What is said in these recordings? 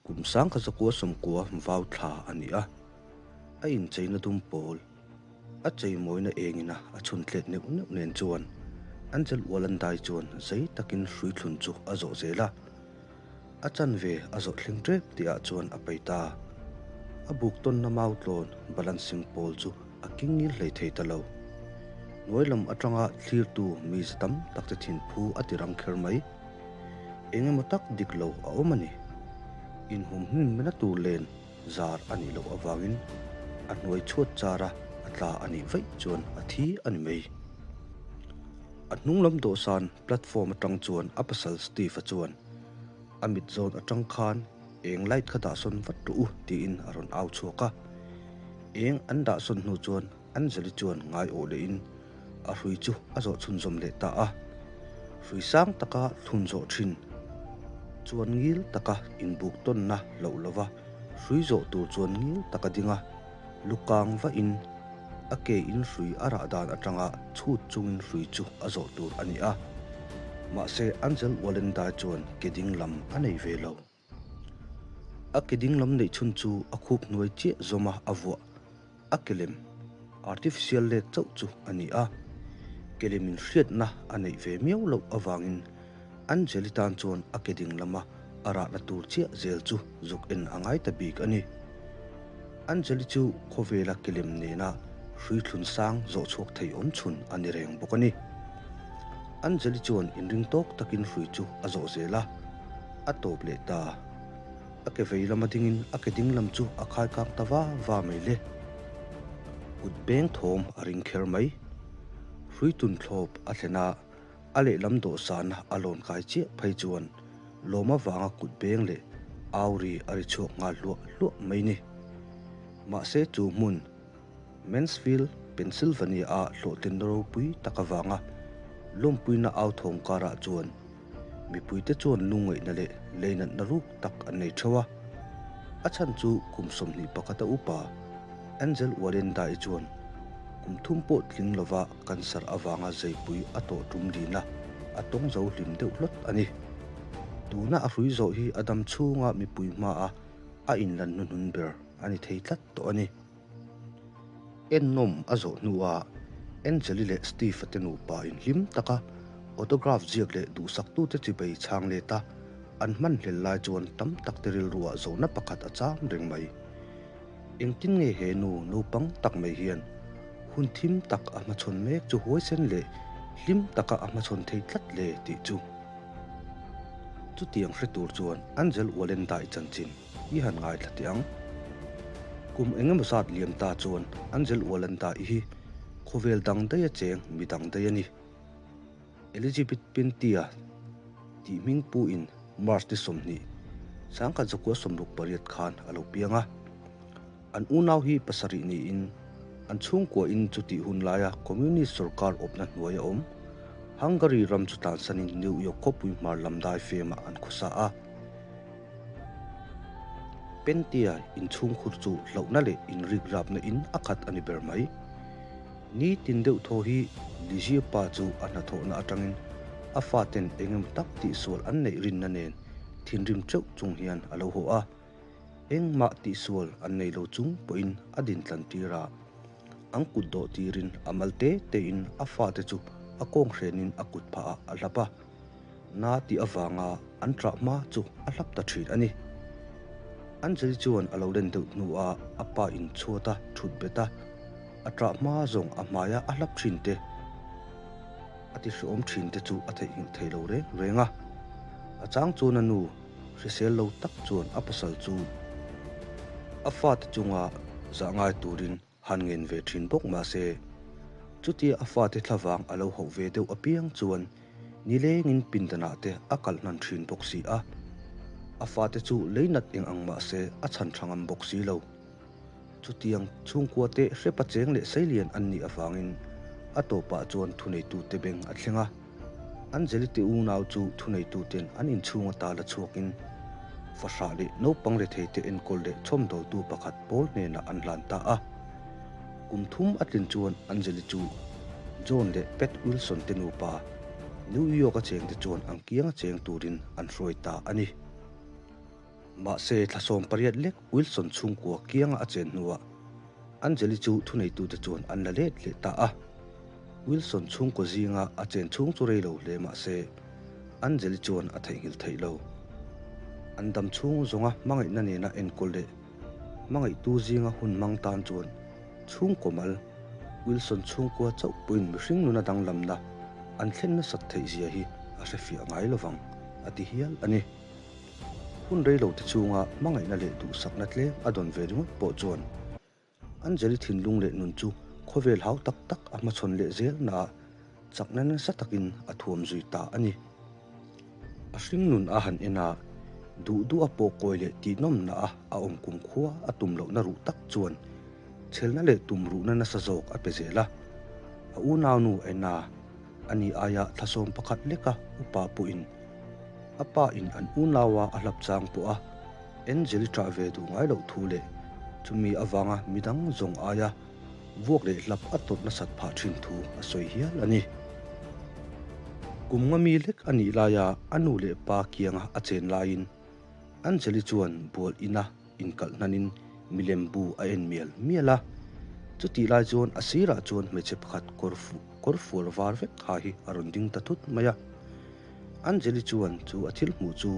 Kum 1990 vau thla a ni a, a incheina dum pawl, a cheimawina engina a chhun tlet neuh neuh nen chuan Angel Ualandai chuan zei takin hrui thlun chu a zawh zel a. A chanve a zawh thleng tep tihah chuan a pai ta. A buk tawnna mau tlawn balancing pawl chu a king ngil hlei thei ta lo. Hnuai lam atanga thlirtu mi za tam tak te thinphu a ti rang kher mai. Eng emaw tak dik lo a awm a ni. Inhum hnim mena tur len zar a nih loh avangin a hnuai chhuat chara a tla a nih vaih chuan a thi a ni mai. A hnung lam dawhsan platform atang chuan a pasal Steve-a chuan a mit zawn atang khan eng light kha dahsawn vat rawh u tiin a rawn au chhuak a. Eng an dahsawn hnu chuan Anjali chuan ngai awh lehin a hrui chu a zawh chhunzawm leh ta a. Hrui sang taka thlun zawh thin chuan ngil taka inbuk tawnna hlauh lova hrui zawh tur chuan ngil taka ding a, lukang vahin a ke in hrui a rah dan atanga chhut chungin hrui chu a zawh tur a ni a. Mahse Angel Walendai chuan ke ding lam a nei ve lo. A ke ding lam neih chhun chu a khup hnuai chiah zawma a vuah a ke lem, artificial leg, chauh chu a ni a. Ke lemin hriatna a neih ve miau loh avangin Angeli tan chuan a ke ding lama a rahna tur chiah zel chu zuk en a ngai ta bik a ni. Angeli chu khawvela ke lem nena hrui thlun sang zawh chhuak thei awm chhun a ni reng bawk a ni. Angeli chuan inring tawk takin hrui chu a zawh zel a. A tawp leh ta. A ke vei lama dingin a ke ding lam chu a khai kang ta va va mai le. Kut beng thawm a ring kher mai. Hrui tun thlawp a thlen a, a lehlam dawhsana a lawn kai chiah phei chuan lawm avanga kut beng leh au ri a ri chhuak nghal hluah hluah mai ni. Mahse chu hmun Mansfield, Pennsylvania-a hlawhtlinna ropui tak avanga lawmpuina au thawm karah chuan mipuite chuan lungngaihna leh leinatna ruk tak an nei theuh a. A chhan chu kum 21 a upa Angel Walenda-i chuan kum thum pawh tling lova cancer avanga zeipui a tawh tum dina a tawng zo hlim deuh hlawt a ni. Tuna a hrui zawh hi a dam chhunga mipui hmaa a inlan hnuhnun ber a ni thei tlat tawh a ni. Ennawm a zawh hnuah Angeli leh Steve-a te nupa inhlim taka autograph ziak leh duhsaktute chibei chhang let a an hmanhlel lai chuan tam tak te rilruah zawhna pakhat a cham reng mai. Engtin nge he nu naupang tak mai hian hun thim tak a hmachhawn mek chu huaisen leh hlim taka a hmachhawn thei tlat le tih chu. Chutiang hre tur chuan Angel Walendai chanchin I han ngaithla teh ang. Kum eng emaw zat liam ta chuan Angel Ualanda i hi khawvel dang daih a cheng mi dang daih a ni. Elizabeth Pintia tih hming pu in March ni 20, 1968 khan a lo piang a. An unau hi pasarih niin an chhungkua in chutih hun laia Communist sorkar awpna hnuai a awm Hungary ram chu tlansanin New York khawpui hmar lam dai femah an khawsa a. Pentia inchhungkhur chu hlauhna leh inrikrapna in a khat a ni ber mai. Ni tin deuh thaw hi Lizzie pa chu a hnathawhna atangin a faten eng emaw tak tihsual an neih rinna nen thinrim teuh chung hian a lo haw a. Engmah tihsual an nei lo chung pawhin a dintlan tir a. An kut dawh tirin a mal te tein a fate chu a kawng hrenin a kut phah ah a hlap a. Na tih avanga an ṭah hma chu a hlap ta ṭhin a ni. Anjali chuan a lo len deuh hnuah a pa in chhuat a ṭhut bet a, a ṭah hma zawng a hmaia a hlap ṭhin te, a ti hreawm ṭhin te chu a theihnghilh thei lo reng reng a. A chang chuan a nu hrisel lo tak chuan a pasal chu a fate chunga zah ngai turin Han ngen ve thin bawk mah se, chutia a fate thlavang a lo hauh ve deuh apiang chuan nilengin pindanah te a kalh hnan thin bawk si a. A fate chu lei nat eng ang mah se a chhan tha ngam bawk si lo. Chutiang chhungkua te hrepa cheng leh seilian an nih avangin a tawpah chuan thuneitute beng a thleng a. Anjali te unau chu thuneituten an inchhung ata la chhuakin fahrah leh naupang retheite enkawl leh chhawmdawltu pakhat pawl hnenah an hlan ta a. Kum thum a tlin chuan Anjali chu John leh Pat Wilson te nupa New York a chengte chuan an kianga cheng turin an hruai ta a ni. Mahse, thla 18 lek Wilson chhungkua kianga a chen hnuah Angeli chu thuneitute chuan an la let leh ta a. Wilson chhungkaw zinga a chen chhung chu rei lo hle mah se, Angeli chuan a theihnghilh theih lo. An dam chhung zawnga hmangaihna nena enkawl leh hmangaihtu zinga hun hmang tan chuan chhungkaw mal Wilson chhungkua chauh pawhin mihring nuna danglamna an thlen nasat theih zia hi a hrefiah ngai lovang a ti hial a ni. Hun rei lo te chhunga hmangaihna leh duhsakna tlem a dawn ve ringawt pawh chuan Angeli thinlung leh nun chu khawvel hau tak tak a hmachhawn leh zel naah chakna nasa takin a thuam zui ta a ni. A hring nun a han en a, duh duh a pawh kawi leh tihnawmna a a awm kum khua a tum lohna ruh tak chuan chhelna leh tum ruhna nasa zawk a pe zel a. A unaunu Anna, ani aia thla 11 leka upa pawhin A pa in an unaua a hlap chang pawh a Angel-i ṭah ve duh ngai loh thu leh chumi avanga midang zawng aia vuak leh hlap a tawt nasat phah ṭhin thu a sawi hial a ni. Kum nga mi lek a nih laia a nu leh pa kianga a chen laiin Angel-i chuan bual ina inkalh hnanin milem bu a en mial mial a. Chutih lai chuan a sirah chuan hmeichhe pakhat kawr kawr fual var vek ha hi a rawn ding ta thut mai a. Angeli chuan chu a thil hmuh chu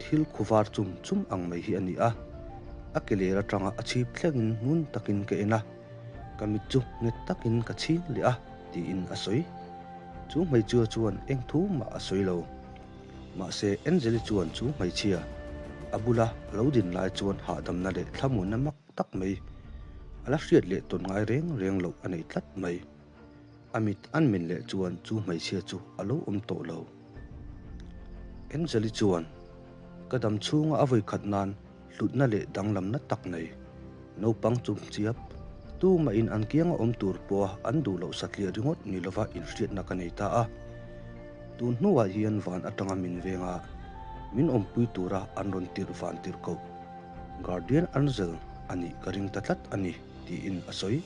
thil khuvar chum chum ang mai hi a ni a, a ke ler atanga a chhip thlengin ngun takin ka en a, ka mit chu nghet takin ka chhing leh a tiin a sawi. Chu hmeichhia chuan eng thu mah a sawi lo. Mahse Angeli chuan chu hmeichhia a bula a lo din lai chuan hahdamna leh thlamuanna mak tak mai a la hriat leh tawn ngai reng reng loh a nei tlat mai. A mit an men leh chuan chu hmeichhia chu a lo awm tawh lo. Angeli chuan, Ka dam chhunga a vawikhat nan hlutna leh danglamna tak nei. Naupang chumchiap, tumahin an kianga awm tur pawha an duh loh satliah ringawt ni lova inhriatna ka nei ta a. Tun hnuah hian van atanga min venga min awmpui tura an rawn tirh van tirh koh Guardian Angel a nih ka ring ta tlat a ni, tiin a sawi.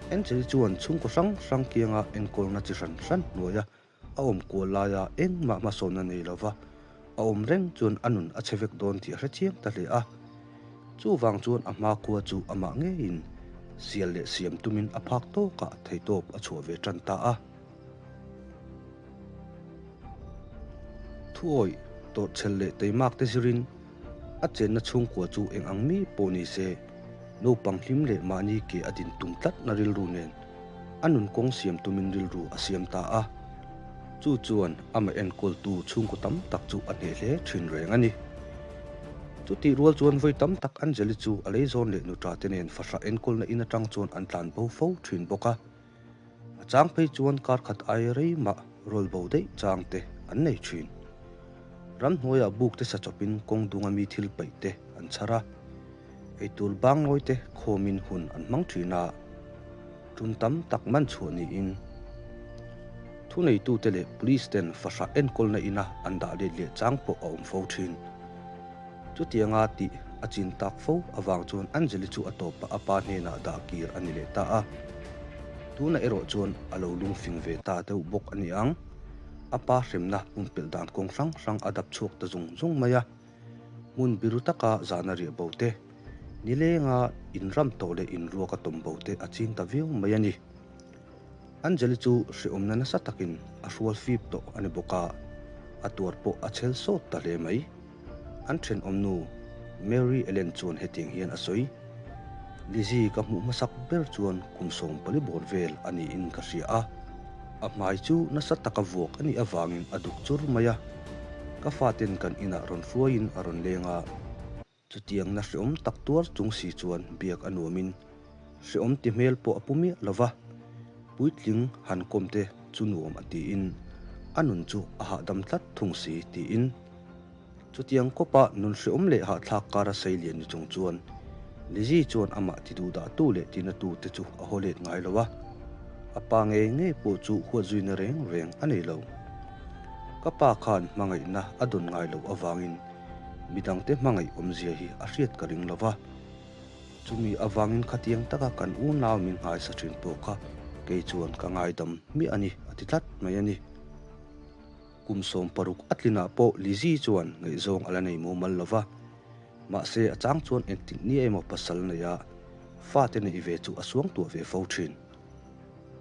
Angel chuan chhungkaw hrang hrang kianga enkawlna chi hran hran hnuaia a awm kual laia engmah hmasawnna nei lova a awm reng chuan a nun a che vek dawn tih a hre chiang ta hle a. Chuvang chuan a hmakhua chu amah ngeiin sial leh siam tumin a phak tawkah theitawp a chhuah ve tan ta a. Thuawih, tawrhchhel leh teimak te zirin a chenna chhungkua chu eng ang mi pawh ni se, naupang hlim leh mahni ke a din tum tlatna rilru nen a nun kawng siam tumin rilru a siam ta a. Chu chuan amah enkawltu chhungkaw tam tak chu a hneh hle thin reng a ni. Chutih rual chuan vawi tam tak Angeli chu a leizawn leh nuṭa te nen fahrah enkawlna in atang chuan an tlan bo fo thin bawk a. A chang phei chuan kar khat ai rei mah rawl bo daih chang te an nei thin. Ramhnuaiah buk te sa chawpin kawng dunga mi thil paih te an chhar a, eitur banglawi te khawmin hun an hmang thin a, tum tam tak man chhuah niin thuneitute leh police ten fahrah enkawlna ina an dah let leh chang pawh a awm fo thin. Chutianga tih a chin tak fo avang chuan Anjali chu a tawpah a pa hnenah dah kir a ni leh ta a. Tunah erawh chuan a lo lungfing ve ta deuh bawk a ni ang. A pa hremna pumpelh dan kawng hrang hrang a dap chhuak ta zung zung mai a. Hmun biru taka zahna riah bo te, nilenga inram tawh leh inruak a tawm bo te a ching ta viau mai a ni. Anjali chu hrehawmna nasa takin a hrual fip tawh a ni bawk a, a tuar pawh a chhel sawt ta hle mai. An thenawmnu Mary Ellen chuan hetiang hian a sawi, Lizzie ka hmuh hmasak ber chuan kum 14 bawr vel a niin ka hria a, a hmai chu nasa taka vuak a nih avangin a duk chur mai a, ka faten kan inah rawn hruaiin a rawn leng a, chutiangna hreawm tak tuar chung si chuan biak a nuamin hreawm ti hmel pawh a pu miah lo va, puitling han kawm te chu nuam a tiin a nun chu a hahdam tlat thung si tiin. Chutiang kawpa nun hreawm leh hahthlak kara sei lian ni chung chuan Lizzie chuan amah ti duhdahtu leh tinatu te chu a haw let ngai lo a, a pa ngei ngei pawh chu huat zuina reng reng a nei lo. Ka pa khan hmangaihna a dawn ngai loh avangin midangte hmangaih awmzia hi a hriat ka ring lo va, chumi avangin khatiang taka kan unau min nghaisa thin pawh kha kei chuan ka ngaidam hmiah a ni a ti tlat mai a ni. Kum 60 a tlinah pawh Lizzie chuan ngaihzawng a la nei mumal lo va. Mahse, a chang chuan engtik ni emaw pasal neia fate neih ve chu a suangtuah ve fo thin.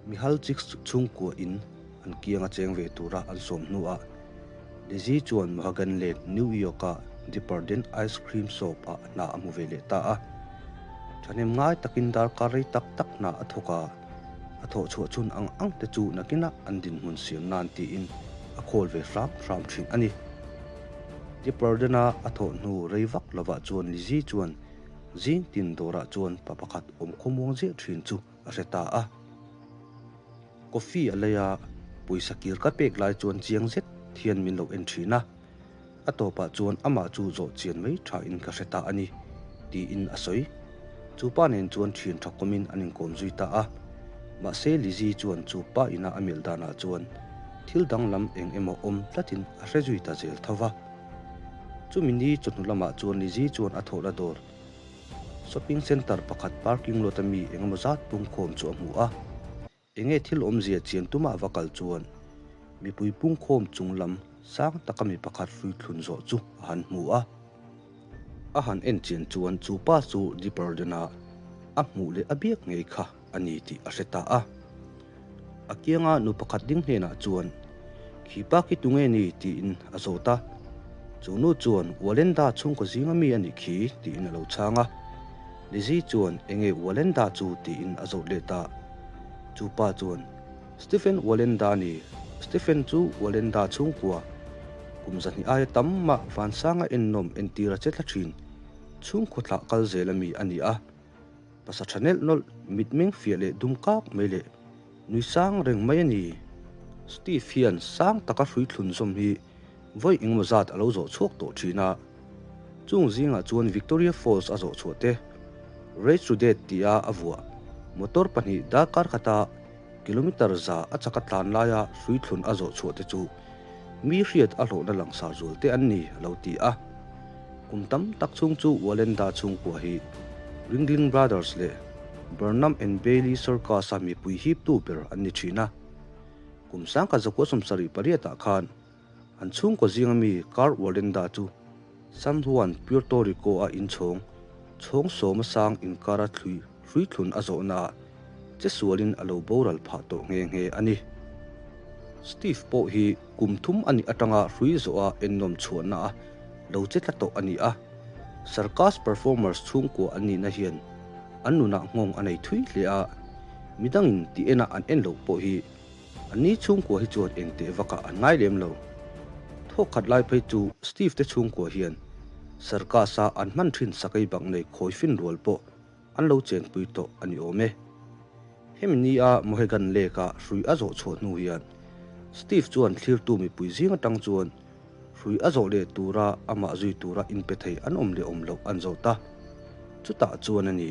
Mihalchik chhungkua in an kianga cheng ve tura an sawm hnuah Lizzie chuan Mohegan Lake, New York-a Dipper Den Ice Cream Shop-ah hna a hmu ve leh ta a. Thahnem ngai takin darkar rei tak tak hna a thawk a, a thawh chhuah chhun ang ang te chu nakinah an dinhmun siam nan tiin a khawl ve hram hram thin a ni. Dipper Den-a a thawh hnu rei vak lovah chuan Lizzie chuan zing tin dawrah chuan pa pakhat awm khawmuang ziah thin chu a hre ta a. Coffee a lei a, pawisa kir ka pek lai chuan chiang zet hian min lo en thin a. A tawpah chuan amah chu zawh chian mai thain ka hre ta a ni, tiin a sawi. Chu pa nen chuan thian tha kawmin an inkawm zui ta a. Mahse Lizzie chuan chu pa ina a melh danah chuan thil danglam eng emaw awm tlatin a hre zui ta zel tho va. Chumi ni chawhnu lamah chuan Lizzie chuan a thawhna dawr Shopping centre pakhat parking lot a mi engemaw zat pungkhawm chu a hmu a, enge thil awmzia chian tumah va kal chuan mipui pungkhawm chung lam sang taka mi pakhat hrui thlun zawh chu a han hmu a. A han en chian chuan chu pa chu Dipardena a hmuh leh a biak ngei kha a ni tih a hre ta a. A kianga nu pakhat ding hnenah chuan, Khi pa khi tunge ni? tiin a zawt a. Chu nu chuan, Walenda chhungkaw zinga mi a nih khi, tiin a lo chhang a. Lizzie chuan, Enge Walenda chu? tiin a zawt let a. Chu pa chuan, Stephen Walenda a ni. Stephen chu Walenda chhungkua kum zahnih aia tam mah Vansanga ennawm entir a che thla thin. Chhungkaw thlah kal zel a mi a ni a. Pasa tha nelh nawlh, mitmeng fiah leh dum kak mai leh nui sang reng mai a ni. Steve hian sang taka hrui thlun zawm hi vawi engemaw zat a lo zawh chhuak tawh thin a. Chung zingah chuan Victoria Falls a zawh chhuah te, Race to Death tia a vuah motor pahnih darkar khata kilometre za a chaka tlan laia hrui thlun a zawh chhuah te chu mi hriat a hlawhna langsar zual te an ni a lo ti a. Kum tam tak chhung chu Walenda chhungkua hi Ringling Brothers leh Burnham and Bailey Circus-a mipui hiptu ber an ni thin a. Kum sangkhat zakua 78 ah khan an chhungkaw zinga mi Carl Walenda chu San Juan, Puerto Rico-a inchhawng chhawng sawma sang inkara thlui hruithlun a zawhnaah che sualin a lo boral phah tawh nghe nghe a ni. Steve pawh hi kum thum a nih atanga hrui zawha ennawm chhuahna a lo che tla tawh a ni a, circus performers chhungkua an nihna hian an nunah nghawng a nei thui hle a, midangin tih enah an en loh pawh hi Anni chhungkua hi chuan eng teh vakah an ngai lem lo. Thawk khat lai phei chu Steve te chhungkua hian circus-a an hman thin sakei bak nei khawi fin rual pawh an lo chenpui tawh a ni awm e. Hemi nia Mohegan Lake-a hrui a zawh chhuah hnu hian Steve chuan thlirtu mipui zing atang chuan hrui a zawh leh tura amah zui tura inpe thei an awm leh awm loh an zawt a, chutah chuan a ni.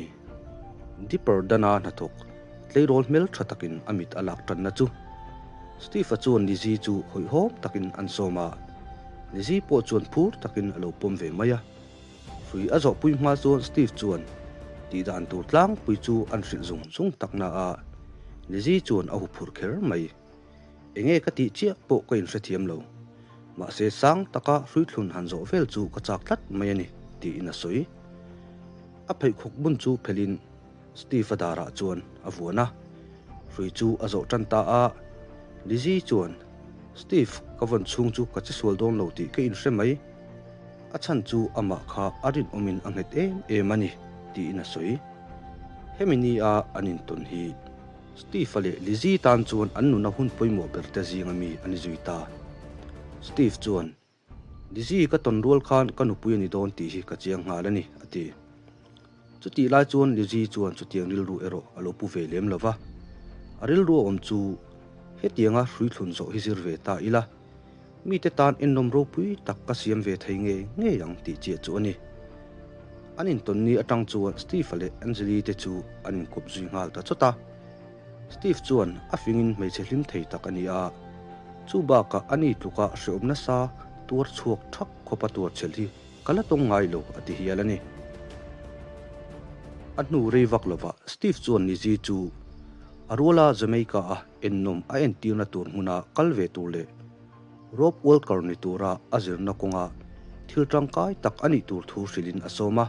Dipper Dana hnathawk tleirawl hmel tha takin a mit a lak tanna chu Steve-a chuan Lizzie chu hawihhawm takin an sawm a, Lizzie pawh chuan phur takin a lo pawm ve mai a. Hrui a zawhpui hma chuan Steve chuan tihdan tur tlangpui chu an hrilh zung zung tak na a, Lizzie chuan a huphurh kher mai. Enge ka tih chiah pawh ka inhrethiam lo. Mahse sang taka hruithlun han zawh vel chu ka chak tlat mai a ni, tiin a sawi. A pheikhawk bun chu phelhin Steve-a darah chuan a vuan a, hrui chu a zawh tan ta a. Lizzie chuan, Steve, ka vawn chhung chu ka che sual dawn lo tih ka inhre mai. A chhan chu amah kha a rinawmin a nghet em em a ni, tiin a sawi. Hemi nia an intawn hi. Steve-a leh Lizzie tan chuan an nuna hun pawimawh ber te zinga mi a ni zui ta. Steve chuan, Lizzie ka tawn rual khan ka nupui a ni dawn tih hi ka chiang nghal a ni, a ti. Chutih lai chuan Lizzie chuan chutiang rilru erawh a lo pu ve lem lo va. A rilru a awm chu hetianga hrui thlun zawh hi zir ve ta ila, Mite tan ennawm ropui tak ka siam ve thei ngei ngei ang tih chiah chu a ni. An intawn ni atang chuan Steve-a leh Angeli te chu an inkawp zui nghal ta chawt a. Steve chuan a fingin hmeichhe hlim thei tak a ni a, chu bakah a ni tluka hreawm nasa tuar chhuak thak khawpa tuar chhelh hi ka la tawng ngai lo a ti hial a ni. A hnu rei vak lovah Steve chuan Lizzie chu a ruala Jamaica-a Ennawm a entirna tur hmuna kal ve tur leh Rope Walker ni tura a zirna kawnga thil tangkai tak a nih tur thu hrilhin a sawm a.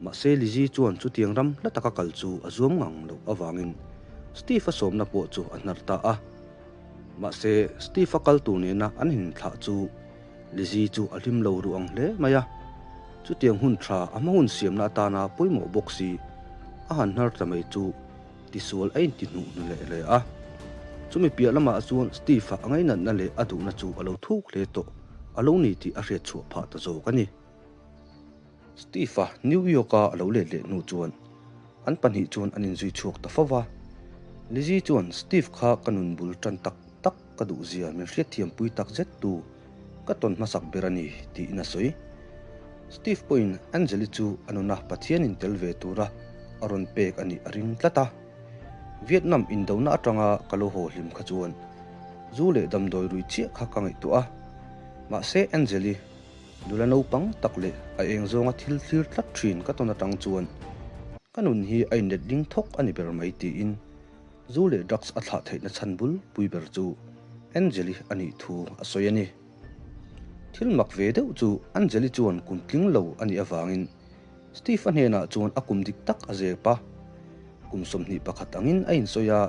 Mahse Lizzie chuan chutiang ram hla taka kal chu a zuam ngang loh avangin Steve-a sawmna pawh chu a hnar ta a. Mahse Steve-a kal tur nena an inthlah chu Lizzie chu a hlim lo ru ang hle mai a. Chutiang hun tha a hma hun siamna atana pawimawh bawk si a han hnar ta mai chu tisual a inti hnuh hnu leh hle a. Chumi piah lamah chuan Steve-a a ngainatna leh a duhna chu a lo thuk hle tawh a lo ni tih a hriat chhuah phah ta zawk a ni. Steve-a New York-a a lo let leh hnu chuan an pahnih chuan an inzui chhuak ta fo va. Lizzie chuan Steve kha ka nun bul tan tak tak ka duhzia min hriatthiampui tak zet tu ka tawn hmasak ber a ni tiin a sawi. Steve pawhin Angeli chu a nuna Pathianin tel ve tura a rawn pek a nih a ring tlat a. Vietnam indona atanga ka lo haw hlim kha chuan zu leh damdawi rui chiah kha ka ngaihtuah a. Mahse Angeli Nula naupang tak leh a eng zawnga thil thlir tlat thin ka tawn atang chuan ka nun hi a inlet ding thawk a ni ber mai tiin zu leh drugs a thlah theihna chhan bul pui ber chu Angeli a nih thu a sawi a ni. Thil mak ve deuh chu Angeli chuan kum tling lo a nih avangin Steve-a hnenah chuan a kum dik tak a zep a, kum 21 angin a insawi a,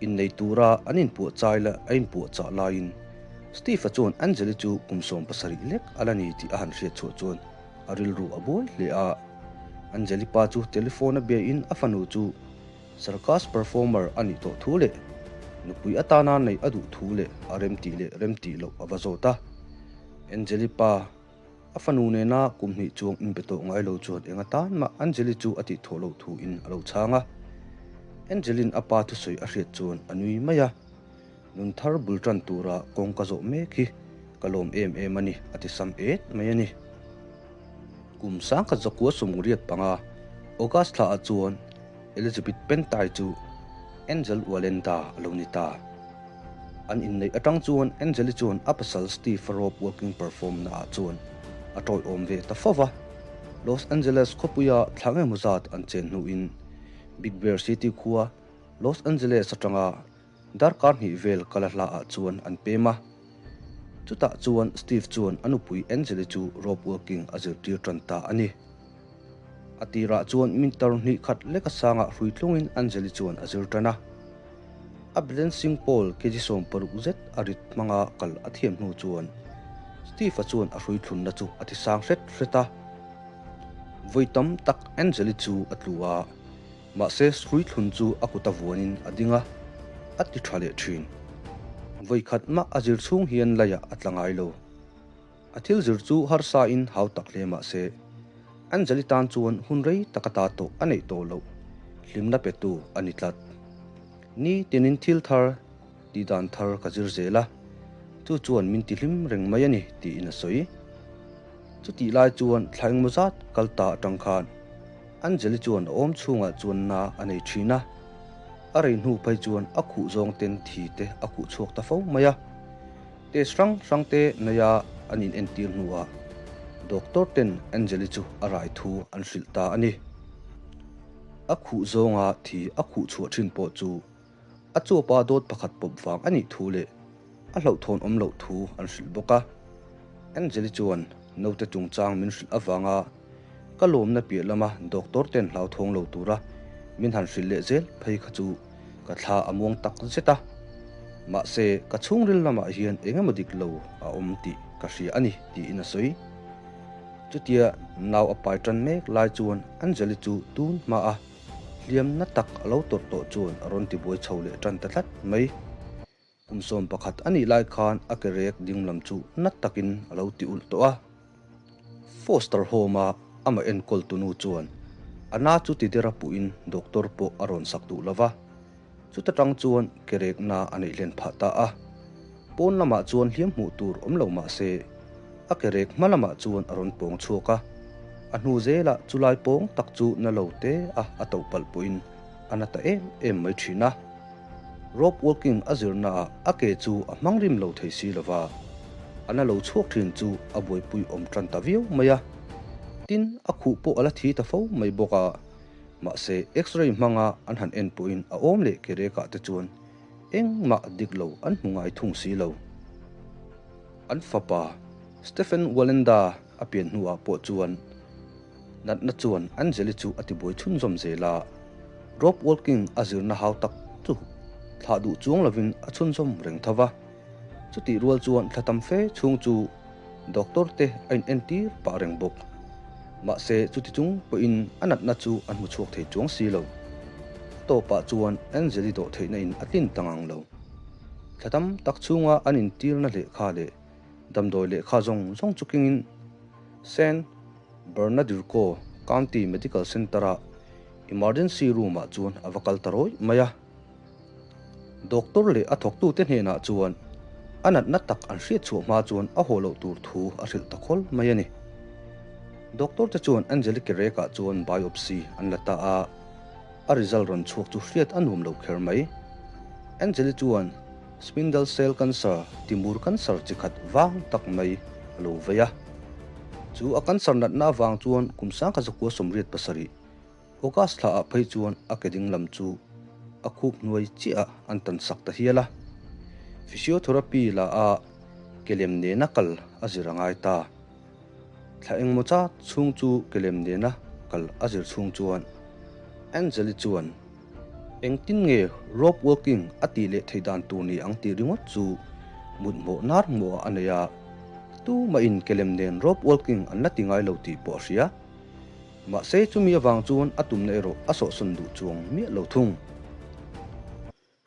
innei tura an inpuahchai la a inpuahchah laiin Steve-a chuan Angeli chu kum 17 lek a la ni tih a han hriat chhuah chuan a rilru a buai hle a. Angeli pa chu telephone a biain a fanu chu circus performer a nih tawh thu leh nupui atana neih a duh thu leh a remtih leh remtih loh a va zawt a. Angeli pa. A fanu nena kum hnih chuang inbe tawh ngai lo chuan eng atan mah Angeli chu a tih thawh loh thu in a lo chhang a. Angelin a pa thusawi a hriat chuan a nui mai a, Nun thar bul tan tura kawng ka zawh mek hi ka lawm em em a ni a ti sam et mai a ni. Kum 1985 August thla ah chuan Elizabeth Pentai chu Angel Walenda a lo ni ta. An inneih atang chuan Angeli chuan a pasal Steve Rope Walking perform na ah chuan a tawiawm ve ta fo va. Los Angeles khawpuia thla ngemaw zat an chen hnuin Big Bear City khua Los Angeles atanga darkar hnih vel kala hla ah chuan an pem a. Chutah chuan Steve chuan a nupui Angeli chu rope walking a zirtir tan ta a ni. A tirah chuan minter hnih khat leka sangah hrui tlungin Angeli chuan a zir tan a. A balancing pole kg 60 zet a rit hmanga kal a thiam hnu chuan Steve-a chuan a hrui thlunna chu a ti sang hret hret a. Vawi tam tak Angeli chu a tlu a, mahse hrui thlun chu a kut a vuanin a ding a, a ti tha leh thin. Vawi khat mah a zir chhung hian laiah a tla ngai lo. A thil zir chu harsa in hau tak hle mah se, Anjali tan chuan hun rei tak ata tawh a neih tawh loh hlimna petu a ni tlat. Ni tinin thil thar, tihdan thar ka zir zel a, chu chuan min tihlim reng mai a ni tiin a sawi. Chutih lai chuan thla engmaw zat kal ta atang khan Anjali chuan a awm chhungah chuan na a nei thin a, a rei hnu phei chuan a khuh zawng ten thi te a khuh chhuak ta fo mai a. Test hrang hrang te neia an inentir hnuah doctor ten Angeli chu a rai thu an hrilh ta a ni. A khuh zawnga thi a khuh chhuah thin pawh chu a chuapa dawt pakhat pawp vang a nih thu leh a hlauhthawn awm loh thu an hrilh bawk a. Angeli chuan naute chungchang min hrilh avanga ka lawmna piah lama doctor ten hlauthawng lo tura min han hrilh leh zel phei kha chu ka thla a muang tak zet a. Mahse, ka chhungril lamah hian eng emaw dik lo a awm tih ka hria a ni, tiin a sawi. Chutia nau a pai tan mek lai chuan Anjali chu tun hma a hliam na tak a lo tawrh tawh chuan a rawn tibuai chho leh tan ta tlat mai. Kum 11 a nih lai khan a ke rek ding lam chu na takin a lo ti ulh tawh a. Foster Home-a amah enkawl tunu chuan a na chu ti dera puhin doctor pawh a rawn sak duh lo va. Chuta tang chuan ke rekna a neih hlen phah ta a. Pawn lamah chuan hliam hmuh tur awm lo mah se, a ke rek hma lamah chuan a rawn pawng chhuak a. A hnu zelah chulai pawng tak chu na lo te a a toh palh pawhin a na ta em em mai thin a. Rope walking a zirnaah a ke chu a hmang rim lo thei si lova, a na lo chhuak thin chu a buaipui awm tan ta viau mai a. Tin, a khuh pawh a la thi ta fo mai bawk a, mahse X-ray hmanga an han en pawhin a awm leh ke rekah te chuan engmah dik lo an hmu ngai thung si lo. An fapa, Stephen Wallenda. a pian hnuah pawh chuan natna chuan Angeli chu a tibuai chhunzawm zel a, rope walking a zirna hau tak chu thlah duh chuang lovin a chhunzawm reng tho va. Chutih rual chuan thla tam fe chhung chu doctor te a in entir pah reng bawk. Mahse chuti chung pawhin a natna chu an hmu chhuak thei chuang si lo. A tawpah chuan Angeli dawh theihna in a tlin ta ngang lo. Thla tam tak chhunga an intirna lehkha leh damdawi lehkha zawng zawng chu kengin San Bernadilco County Medical Center-a emergency room-ah chuan a va kal ta rawih mai a. Doctor leh a thawktute hnenah chuan a natna tak an hriat chhuah hma chuan a haw loh tur thu a hrilh ta khawl mai a ni. Doctor te chuan Angelique Rek-ah chuan biopsy an la ta a, a result rawn chhuak chu hriat a nuam lo kher mai. Angeli chuan spindle cell cancer, timur cancer chi khat vang tak mai a lo vei a. Chu a cancer natna avang chuan kum 1987 August thla ah phei chuan a ke ding lam chu a khup hnuai chiah ah an tan sak ta hial a. Physiotherapy la a ke lem nena kal a zir a ngai ta. Thla engmaw chat chhung chu ke lem nena kal a zir chhung chuan Angeli chuan engtin nge rope walking a tih leh theih dan tur ni ang tih ringawt chu mut hmawh nar hmuh ah a nei a. Tumah in ke lem nen rope walking an la ti ngai lo tih pawh a hria. Mahse chumi avang chuan a tumna erawh a sawhsawn duh chuang miah lo thung.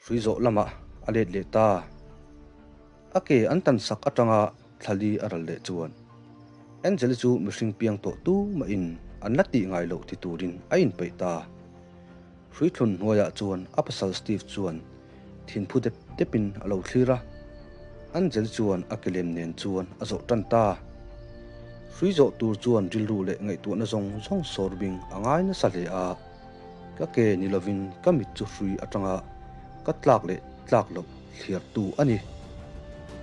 Hrui zawh lamah a let leh ta. A ke an tan sak atanga thlali a ral leh chuan Angeli chu mihring piang tawh tu mahin an la tih ngai loh ti turin a inpeih ta. Hrui thlun hnuaiah chuan a pasal Steve chuan thinphu dep depin a lo thlir a. Angel chuan a ke lem nen chuan a zawh tan ta. Hrui zawh tur chuan rilru leh ngaihtuahna zawng zawng sawr bing a ngai nasa hle a. Ka ke ni lovin ka mit chu hrui atanga ka tlak leh tlak loh thliartu a ni.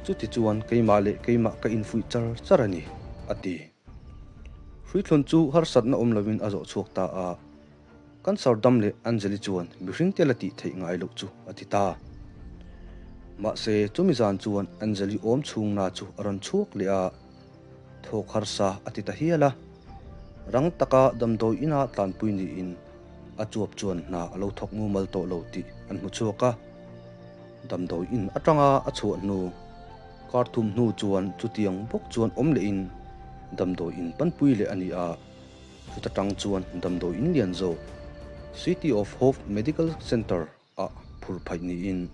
Chuti chuan keimah leh keimah ka infuih char char a ni, a ti. Hrui thlun chu harsatna awm lovin a zawh chhuak ta a. Cancer dam leh Angeli chuan mihring te la tih theih ngai loh chu a ti ta. Mahse, chumi zan chuan Angeli awm chhungna chu a rawn chhuak leh a, thawk harsa a ti ta hial a. Rang taka damdawi ina tlanpui niin a chuap chuan hna a lo thawk mumal tawh lo tih an hmu chhuak a. Damdawi in atanga a chhuah hnu kar thum hnu chuan chutiang bawk chuan awm lehin damdawi in panpui leh a ni a. Chuta tang chuan damdawi in lian zawk City of Hope Medical Center ah phur phaih niin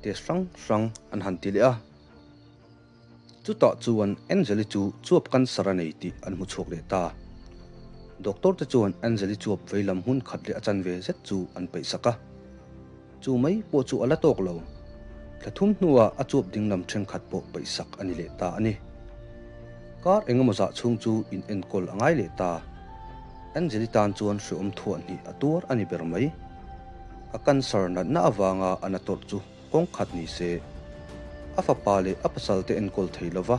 test hrang hrang an han ti leh a. Chutah chuan Angeli chu chuap cancer a nei tih an hmu chhuak leh ta. Doctor te chuan Angeli chuap veilam hmun khat leh a chanve zet chu an peih sak a. Chu mai pawh chu a la tawk lo. Thla thum hnuah a chuap dinglam thenkhat pawh paihsak a ni leh ta a ni. Kar engemaw zah chhung chu in enkawl a ngai leh ta. Angeli tan chuan hreawm thuah hnih a tuar a ni ber mai. A cancer natna avanga a na tawrh chu kawng khat ni se. A fapa leh a pasal te enkawl thei lova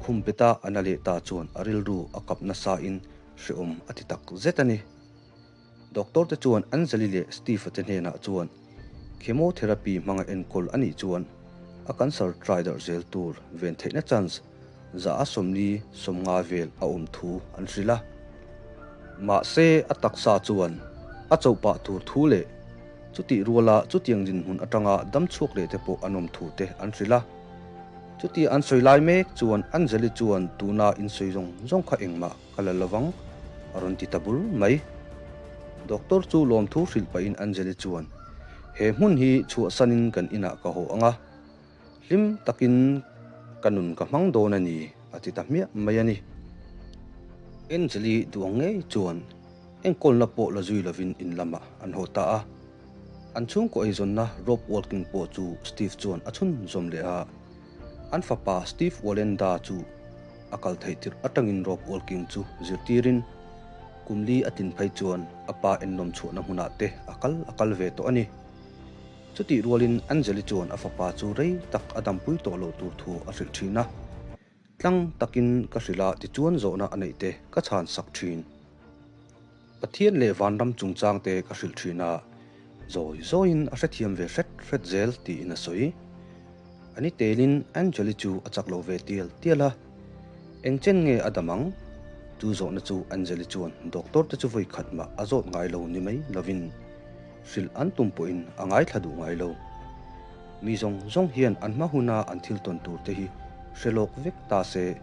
khum peta a na leh ta chuan a rilru a kap nasain hreawm a ti tak zet a ni. Doctor te chuan Anjali leh Steve-a te hnenah chuan chemotherapy hmanga enkawl a nih chuan a cancer try darh zel tur ven theihna chance 140 vel a awm thu an hrilh a. Mahse a taksa chuan a choh pah tur thu leh chutih ruala chutiang dinhmun atanga dam chhuak leh te pawh an awm thu te an hrilh a. Chutia an sawi lai mek chuan Anjali chuan tuna insawi zawng zawng kha engmah Ka la lovang, a rawn ti ta bur mai. Doctor chu lawmthu hrilh pahin Anjali chuan, He hmun hi chhuahsanin kan inah ka haw ang a, hlim takin ka nun ka hmang dawn a ni, a ti ta hmiah mai a ni. Anjali duh ang ngei chuan enkawlna pawh la zui lovin in lamah an haw ta a. An chhungkaw eizawnna rope walking pawh chu Steve chuan a chhunzawm leh a. An fapa Steve Wallenda chu a kal theih tirh atangin rope walking chu zirtirin kum li a tin phei chuan a pa ennawm chhuahna hmunah te a kal a kal ve tawh a ni. Chutih rualin Angeli chuan a fapa chu rei tak a dampui tawh loh tur thu a hrilh thin a, tlang takin ka hrilh a tichuan zawhna a neih te ka chhan sak thin. Pathian leh vanram chungchang te ka hrilh thin a, zawi zawiin a hrethiam ve hret hret zel tiin a sawi. A ni telin Angeli chu a chak lo ve tial tial a. Eng chen nge a dam ang? Chu zawhna chu Angeli chuan doctor te chu vawi khat mah a zawt ngai lo ni mai lovin hrilh an tum pawhin a ngaithla duh ngai lo. Mi zawng zawng hian an hma huna an thil tawn tur te hi hre lawk vek ta se,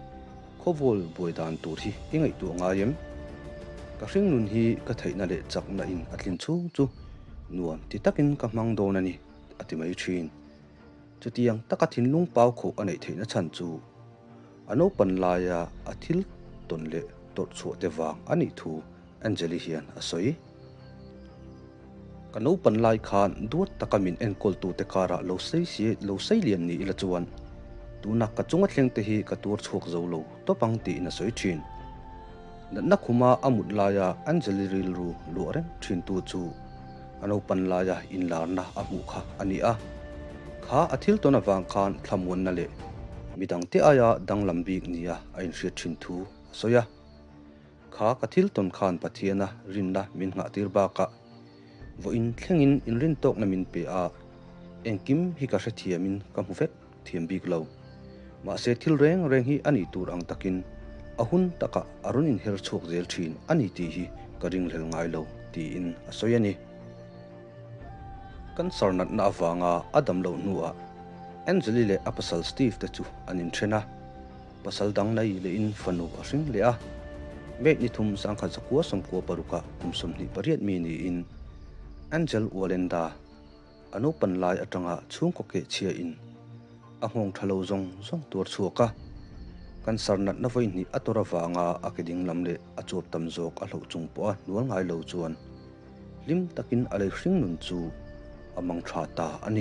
khawvawl buai dan tur hi i ngaihtuah ngai em? Ka hringnun hi ka theihna leh chakna in a tlin chhung chu nuam ti takin ka hmang dawn a ni, a ti mai thin. Chutiang taka thinlung pau khawh a neih theihna chhan chu a naupan laia a thil tawn leh tawrh chhuah te vang a nih thu Angeli hian a sawi. Ka naupan lai khan duat taka min enkawltute karah lo sei si lo sei lian ni ila chuan tuna ka chunga thleng te hi ka tuar chhuak zo lo tawp ang tiin a sawi thin. Natna khuma a mut laia Angeli rilru luah reng thintu chu a naupan laia inlarna a hmuh kha a ni a. Kha a thil tawn avang khan thlamuanna leh midangte aia danglam bik nia a inhriat thin thu a sawi a. Kha ka thil tawn khan Pathiana rinna min nghahtir bakah vawiin thlengin inrintawkna min pe a, engkim hi ka hrethiamin ka hmu vek thiam bik lo. Mahse thil reng reng hi a nih tur ang takin a hun takah a rawn inher chhuak zel thin a ni tih hi ka ringhlel ngai lo, tiin a sawi a ni. Cancer natna avanga a dam loh hnuah Angeli leh a pasal Steve te chu an inthen a. Pasal dang nei lehin fanu a hring leh a, May ni thum 1996 kum 28 mi niin Angel Walenda a naupan lai atanga chhungkaw keh chhiain a nghawng tha lo zawng zawng tuar chhuak a, cancer natna vawi hnih a tawrh avanga a ke ding lam leh a chuap tam zawk a hloh chung pawha hnual ngai lo chuan hlim takin a lei hring nun chu a mang tha ta a ni.